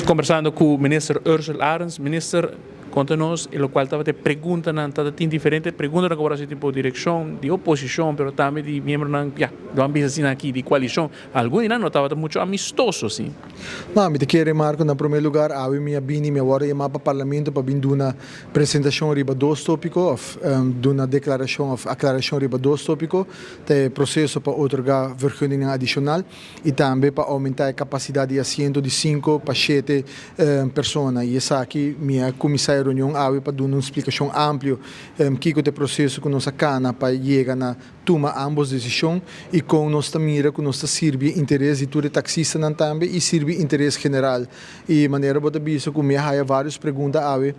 Nos kombersando ku Minister Ursell Arends. Minister, konta nos e lokual tabata e preguntanan, tabata tin diferente preguntanan ku a wòrdu hasi tipo direkshon di oposishon pero tambe di miembronan, ya, lo a bisa asina aki, di koalishon. Algun di nan no tabata muchu amistoso si. No, mi ta kere, Marco, na promé lugar awe mi a bini, mi a wòrdu yamá pa Parlamento pa bin duna presentashon riba dos tópiko òf duna deklarashon òf aklarashon riba dos tópiko, ta e proseso pa otorgá verguningnan adishonal i tambe pa oumentá e kapasidat di asiento di sinku pa shete persona. I esaki mi a kuminsá e reunion awe pa duna un splikashon amplio kiko ta e proseso ku nos a kana pa yega na tuma ámbos desishon i kon nos ta mira ku nos ta sirbi e interes di tur e taksistanan tambe i sirbi interes general. I manera bo ta bisa ku mi a haya vários pregunta awe,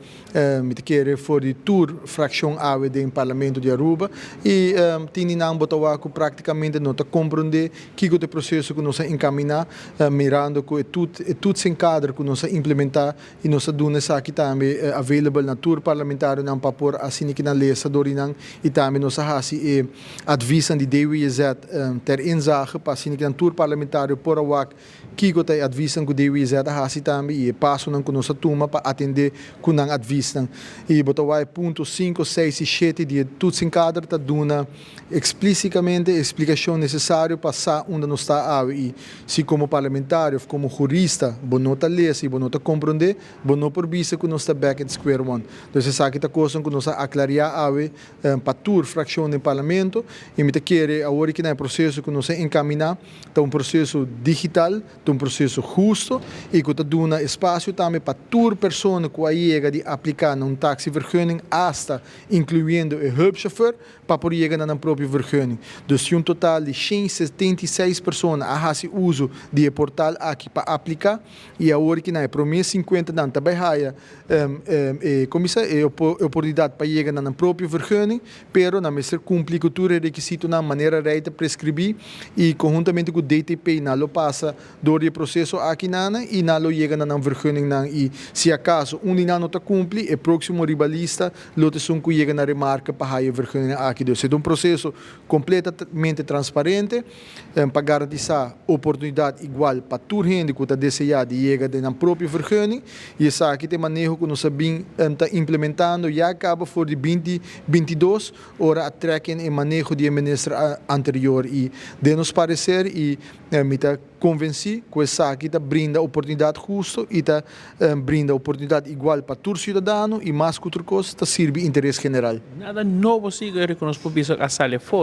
mi ta kere for di tur frakshon awe den Parlamento di Aruba i tin di nan bo ta wak ku praktikamente no ta komprondé kiko ta e proseso ku nos a enkaminá mirando ku e toetsenkader ku nos a implementá i nos a duna esaki tambe available na tur parlamentarionan pa por asina ki nan lesa dor di nan i tambe nos a hasi e advisnan di DWZ ter inzage pa asina ki nan tur parlamentario por a wak kiko ta e advisnan ku DWZ a hasi tambe i e pasonan ku nos a tuma pa atende ku nan advisnan. I bo ta wak e punto sinku, seis i shete di e toetsenkader ta duna Explícitamente e explicacion necesario pa sa unda nos ta awe y si como parlamentario of como jurista bo no ta lesa y bo no ta comprende, bo no por bisa cu nos ta back at square one. Dus esaki ta cosnan cu nos a aclaria awe pa tur fraccion den Parlamento y mi ta kere awor y kina e proceso cu nos a encamina ta un proceso digital, Ta un proseso husto i ku ta duna espasio tambe pa tur persona ku a yega di apliká na un taxivergunning, asta inkluyendo e hulpchauffeur, pa por yega na nan propio vergunning. Dus si un total di 176 persona a hasi uso di e portal aki pa apliká i awor ki na e promé 50 nan ta bai haya e komisa e oportunidat pa yega na nan propio vergunning, pero nan mester kumpli ku tur e rekisitonan manera rei ta preskribí i konhuntamente ku DTP nan lo pasa dor di e proseso aki nan i nan lo yega na nan vergunningnan i si akaso un di nan no ta kumpli e próksimo riba lista lo ta esun ku yega na remarka pa haya e vergunningnan aki. Dus e ta un proseso kompletamente transparente pa garantisá oportunidat igual pa tur hende ku ta deseá di yega den nan propio vergunning i esaki ta e maneho ku nos a bin ta implementando ya kaba for di 2022 ora a trek in e maneho di e minister anterior i den nos pareser i mi ta konvensí ku esaki ta brinda oportunidat husto i ta brinda oportunidat igual pa tur siudadano i mas ku tur kos ta sirbi interes general. Nada nobo si ku nos por bisa a sali afó.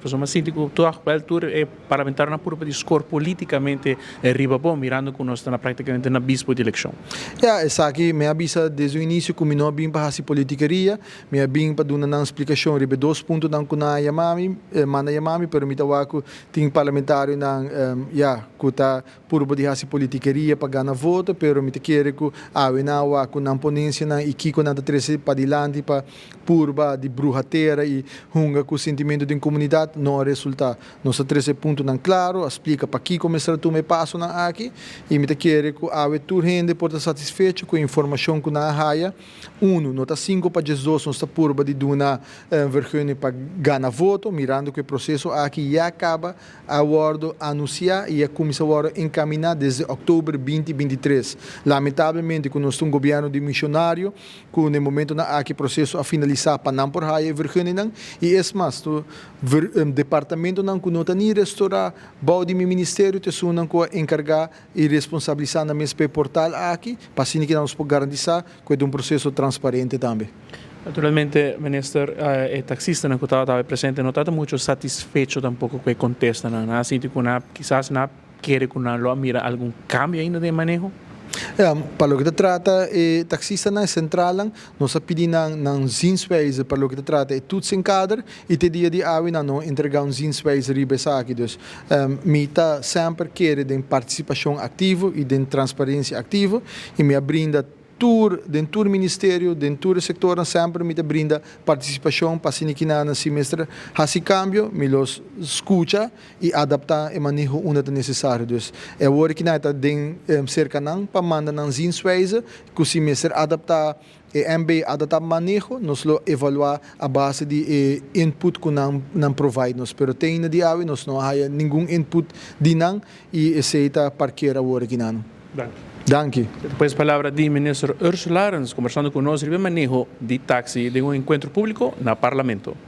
Pasobra mi a sinti ku tòg bèl tur e parlamentarionan puru pa di skor politikamente riba bo, mirando ku nos ta na praktikamente na bispo di elekshon. Ya, esaki mi a bisa desde un inisio ku mi no a bin pa hasi politikeria, Mi a bin pa duna nan splikashon riba e dos puntonan ku nan a yama mi, manda yama mi, pero mi ta wak ku tin parlamentarionan, ya, ku ta purba di hasi politikeria pa gana voto, pero mi ta kere ku awe nan a wak ku nan ponensianan i kiko nan ta trese padilanti pa purba di bruha tera i hunga ku sentimentu den komunidat no a resultá. Nos a trese e puntonan klaro, a splika pakiko mester a tuma e pasonan aki i mi ta kere ku awe tur hende por ta satisfecho ku e informashon ku nan a haya. Unu, no ta 1.55 nos ta purba di duna vergunning pa gana voto, mirando ku e proseso aki ya kaba a wòrdu anunsiá i a kuminsá wòrdu enkaminá desde òktober 2023. Lamentablemente ku nos ta un gobièrnu di mishonario ku na e momentonan aki e proseso a finalisá pa nan por haya e vergunningnan i es mas tur departamentonan ku no ta ni restorá bou di mi ministerio ta esunnan ku a enkargá i responsabilisá nan mes pa e portal aki, pa asina ki nos por garantisá ku e ta un proseso transparente tambe. Naturalmente, Minister, e taksistanan ku tabata awe presente no tabata mucho satisfecho tampoko ku e kontestanan. Nan a sinti ku nan kisas nan a kere ku nan lo a mira algun kambio ainda den e maneho. Ya, pa loke ta trata e taksistanan, e sentralnan, Nos a pidi nan nan zienswijze pa loke ta trata e toetsenkader y te dia di awe nan no entrega un zienswijze riba esaki. Dus mi ta semper kere den participacion activo y den transparencia activo y mi a brinda tur den tur ministerio, den tur e sectornan semper mi ta brinda participacion pa asina kina nan si mester haci cambio mi lo scucha y adapta e maneho unda ta necesario. Dus e awor kina ta den cerca nan pa manda nan zienswijze Ku si mester adaptá e MB adaptá maneho, nos lo evaluá a base di e input ku nan nan provide nos. Pero te ainda di awe nos no a haya ningun input di nan i esei ta parker awor aki nan. Danki. Danki. Despues palabra di Minister Ursula Arends, kombersando ku nos riba maneho di taksi den un enkuentro públiko na Parlamento.